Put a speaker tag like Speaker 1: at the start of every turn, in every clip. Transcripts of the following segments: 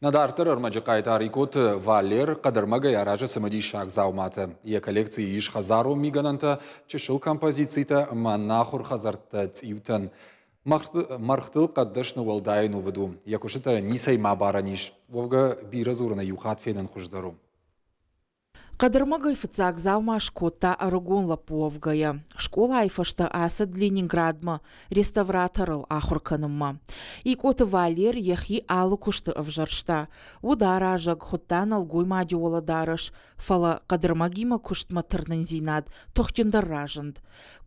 Speaker 1: Нӕ дарддӕр ӕрмӕджы хъайтар Икъоты Валер хъӕдӕрмӕгӕй аразы цымыдисаг дзауматӕ. Йӕ коллекцийы ис хӕдзарон мигӕнӕнтӕ, чысыл композицитӕ ӕмӕ ӕнахуыр хӕдзӕрттӕ цъиутӕн. Мӕргътыл хъӕддӕсны уӕлдай ӕнувыд у. Йӕ куыстытӕ ницӕй ма барӕн ис. Уӕвгӕ, бирӕ дзурыны иу хатт фенын хуыздӕр у.
Speaker 2: Хъӕдӕрмӕгӕй фыццаг дзаума скодта ӕрыгон лӕппу уӕвгӕйӕ. Скъолайы фӕстӕ ацыд Ленинградмӕ реставраторыл ахуыр кӕнынмӕ. Икъоты Валер йӕхи алы куысты ӕвзӕрста. Уыд аразӕг, хуыдта нӕлгоймаджы уӕлӕдарӕс, фӕлӕ хъӕдӕрмӕгимӕ куыстмӕ тырнындзинад тыхджындӕр разынд.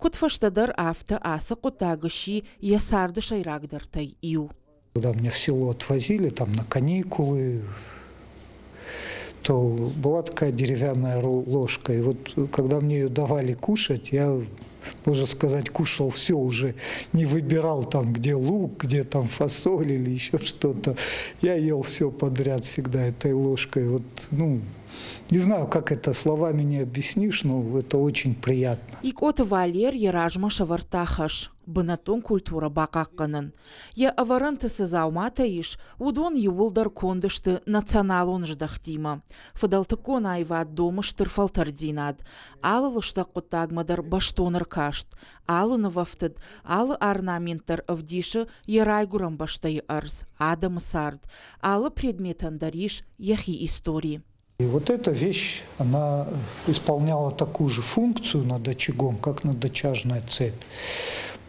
Speaker 2: Куыд фӕстӕдӕр, афтӕ ацы хъуыддаг сси йӕ царды сӕйрагдӕртӕй иу.
Speaker 3: Когда меня в село отвозили, там на каникулы, то была такая деревянная ложка. И вот когда мне ее давали кушать, я, можно сказать, кушал все уже, не выбирал там, где лук, где там фасоль или еще что-то. Я ел все подряд всегда этой ложкой. Вот, ну, не знаю, как это словами не объяснишь, но это очень приятно.
Speaker 2: Икъоты Валер йӕ размӕ сӕвӕрдта хӕс бынӕттон культурӕ бахъахъхъӕнын. Йӕ ӕвӕрӕнты цы дзауматӕ ис, уыдон иууылдӕр конд сты националон здӕхтимӕ. Фыдӕлтыккон аивад домы стыр фӕлтӕрддзинад. Алы лыстӕг хъуыддагмӕ дӕр бӕстон ӕркаст, алы нывӕфтыд, алы орнамент дӕр ӕвдисы йӕ райгуырӕн бӕстӕйы ӕрдз, адӕмы цард. Алы предметӕн дӕр ис йӕхи истори.
Speaker 3: И вот эта вещь, она исполняла такую же функцию над очагом, как надочажная цепь.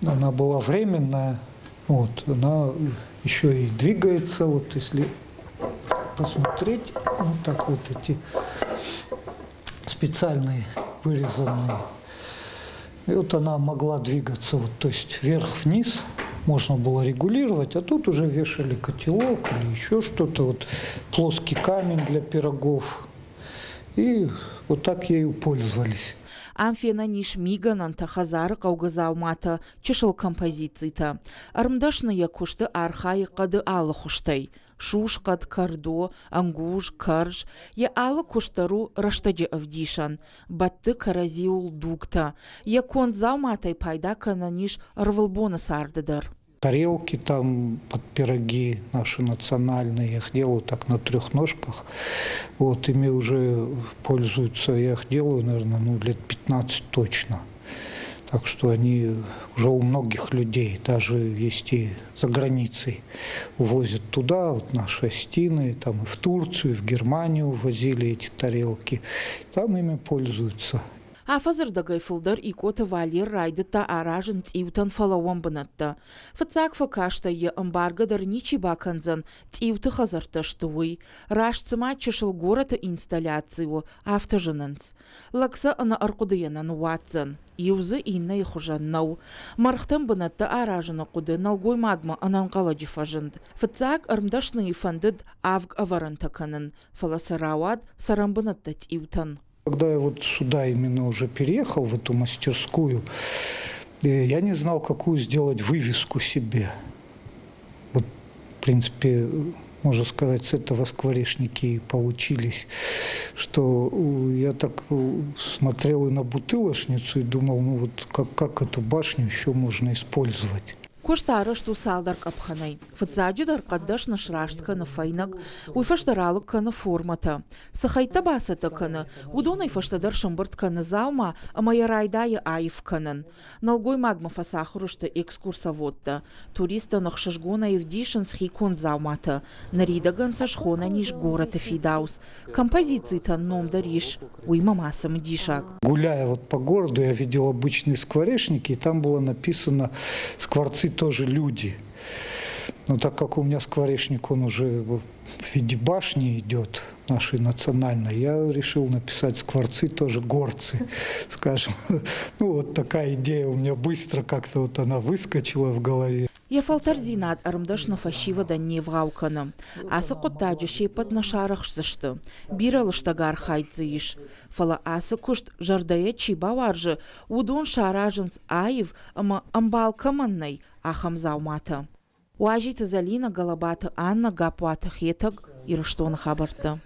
Speaker 3: Она была временная, вот, она еще и двигается, вот если посмотреть, вот так вот эти специальные вырезанные. И вот она могла двигаться, вот, то есть вверх-вниз можно было регулировать, а тут уже вешали котелок или еще что-то, вот плоский камень для пирогов. И вот так ею пользовались.
Speaker 2: Ам фенӕн ис мигӕнӕнтӕ, хӕдзары хъӕугӕ дзауматӕ, чысыл композицитӕ. Ӕрмдӕсны йӕ куысты архайы хъӕды алы хуызтӕй. Сусхъӕд, кӕрдо, ӕнгуз, кӕрз. Йӕ алы куыст дӕр у рӕстӕджы ӕвдисӕн. Бӕтты кӕрӕдзиуыл дугтӕ. Йӕ конд дзауматӕй пайда кӕнӕн ис ӕрвылбоны царды дӕр.
Speaker 3: Тарелки там под пироги наши национальные, я их делаю так на трех ножках. Вот, ими уже пользуются, я их делаю, наверное, ну, лет 15 точно. Так что они уже у многих людей, даже есть и за границей, увозят туда, вот наши осетины, там и в Турцию, и в Германию увозили эти тарелки, там ими пользуются.
Speaker 2: Афӕдзырдӕгӕй фылдӕр Икъоты Валер райдыдта аразын цъиутӕн фӕлӕууӕн бынӕттӕ. Фыццаг фӕкастӕй йӕ ӕмбаргӕ дӕр ничи бакӕндзӕн, цъиуты хӕдзӕрттӕ сты, уый. Раст цыма чысыл горӕты инсталляци у, афтӕ зынынц. Лӕг сӕ ӕнӕ ӕрхъуыдыйӕ нӕ ныууадздзӕн. Иу дзы иннӕйы хуызӕн нӕу. Мӕргътӕн бынӕттӕ аразыны хъуыды нӕлгоймагмӕ ӕнӕнхъӕлӕджы фӕзынд. Фыццаг ӕрмдӕсныйы фӕндыд авг ӕвӕрӕнтӕ кӕнын, фӕлӕ сӕ рауад цӕрӕнбынӕттӕ цъиутӕн.
Speaker 3: Когда я вот сюда именно уже переехал, в эту мастерскую, я не знал, какую сделать вывеску себе. Вот, в принципе, можно сказать, с этого скворечники и получились, что я так смотрел и на бутылочницу и думал, ну вот как, как эту башню еще можно использовать.
Speaker 2: Куыст арӕзт у цалдӕр къӕпхӕнӕй. Фыццаджыдӕр хъӕддӕсны сраст кӕны фӕйнӕг, уый фӕстӕ ралыг кӕны формӕтӕ. Цы хӕйттӕ бацӕттӕ кӕны, уыдонӕй фӕстӕдӕр сӕмбырд кӕны дзаума ӕмӕ йӕ райдайы аив кӕнын. Нӕлгоймагмӕ фӕцахуыр сты экскурсоводтӕ. Туристтӕн ӕхсызгонӕй ӕвдисынц хиконд дзауматӕ. Ныридӕгӕн сӕ схонӕн ис горӕты фидауц. Композицитӕн ном дӕр ис, уыимӕ ма цымыдисаг.
Speaker 3: Гуляя вот по городу, я видел обычные скворечники, и там было написано «Скворцы тоже люди». Но так как у меня скворечник, он уже в виде башни идет, нашей национальной, я решил написать «Скворцы тоже горцы», скажем. Ну, вот такая идея у меня быстро как-то вот она выскочила в голове.
Speaker 2: Йӕ фӕлтӕрддзинад ӕрмдӕсны фӕсивӕдӕн не вгъау кӕны. Ацы хъуыддаджы се ппӕт нӕ сарӕхсдзысты. Бирӕ лыстӕг архайд дзы ис. Фӕлӕ ацы куыст зӕрдӕйӕ чи бауарзы, уыдон саразынц аив ӕмӕ ӕмбал кӕмӕн нӕй, ахӕм дзауматӕ. Уазиты Зӕлинӕ, Гӕлӕбаты Аннӕ, Гаппуаты Хетӕг, Ирыстоны хабӕрттӕ.